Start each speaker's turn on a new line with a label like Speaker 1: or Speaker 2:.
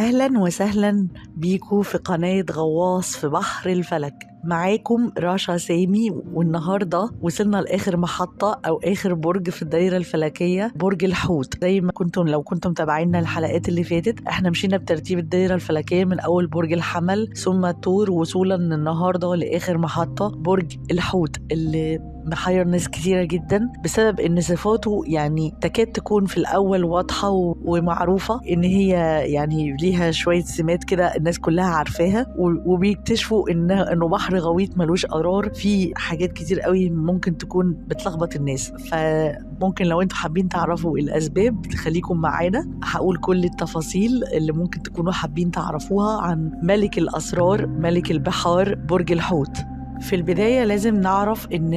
Speaker 1: أهلا وسهلا بيكو في قناة غواص في بحر الفلك. معاكم رشا سامي، والنهاردة وصلنا لآخر محطة أو آخر برج في الدايرة الفلكية، برج الحوت. زي ما كنتم لو كنتم تابعينا الحلقات اللي فاتت، احنا مشينا بترتيب الدايرة الفلكية من أول برج الحمل ثم الثور، وصولا النهاردة لآخر محطة برج الحوت، اللي محير ناس كتيرة جدا بسبب ان صفاته يعني تكاد تكون في الأول واضحة ومعروفة، ان هي يعني ليها شوية سمات كده الناس كلها عارفاها، وبيكتشفوا انه بحر غويط ملوش قرار، في حاجات كتير قوي ممكن تكون بتلخبط الناس. فممكن لو انتوا حابين تعرفوا الأسباب تخليكم معانا، هقول كل التفاصيل اللي ممكن تكونوا حابين تعرفوها عن ملك الأسرار ملك البحار برج الحوت. في البداية لازم نعرف إن